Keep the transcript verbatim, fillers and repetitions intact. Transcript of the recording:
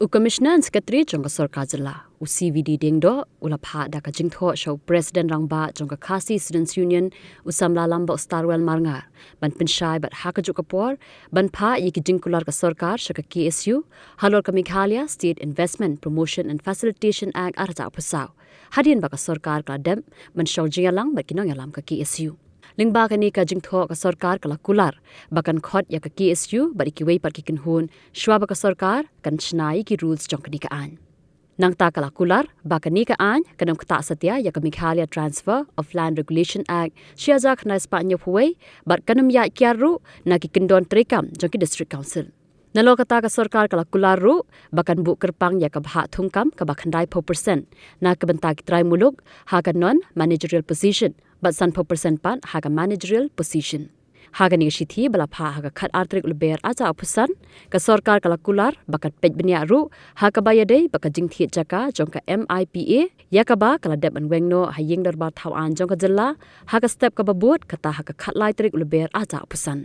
U Commissioner and Secretary jong ka Sorkar Jylla, u C V D Diengdoh, u la phah da ka jingthoh sha u President Rangbah jong ka Khasi Students Union, u Samla Lambok Starwell Marngar, ban pynshai bad ha kajuh ka por ban phah ïa ki jingkular ka sorkar sha ka K S U halor ka Meghalaya State Investment Promotion and Facilitation Act ar hajar arphew saw, hadien ba ka sorkar ka la dep ban shong jingïalang bad ki nongïalam ka K S U. Lyngba kane ka jingthoh, ka sorkar ka la kular ba kan khot ïa ka K S U bad ïa kiwei pat ki kynhun shuwa ba ka sorkar kan shna ïa ki rules jong kane ka aiñ. Nangta ka la kular ba kane ka aiñ kan ym ktah satia ïa ka Meghalaya Transfer of Land Regulation Act shi hajar khyndai spah hynñiewphew wei bad kan ym ïaid kiar ruh na ki kyndon treikam jong ki District Council. Nalor kata, ka sorkar ka la kular ruh ba kan buh kyrpang ïa ka bhah thungkam kaba khyndaiphew percent na ka bynta ki trai muluk ha ka non-managerial position bad sanphew percent pat ha ka managerial position. Ha kane ka shithi ba la phah ha ka khatar tarik u Lber ar hajar arphew san, ka sorkar ka la kular ba kan peit bniah ruh ha kaba ïadei bad ka jingthied jaka jong ka M I P A, ïa kaba ka la dep ban weng noh ha Ïing Dorbar Thaw Aiñ jong ka Jylla ha ka step kaba bud, kata ha ka khatlai tarik u Lber ar hajar arphew san.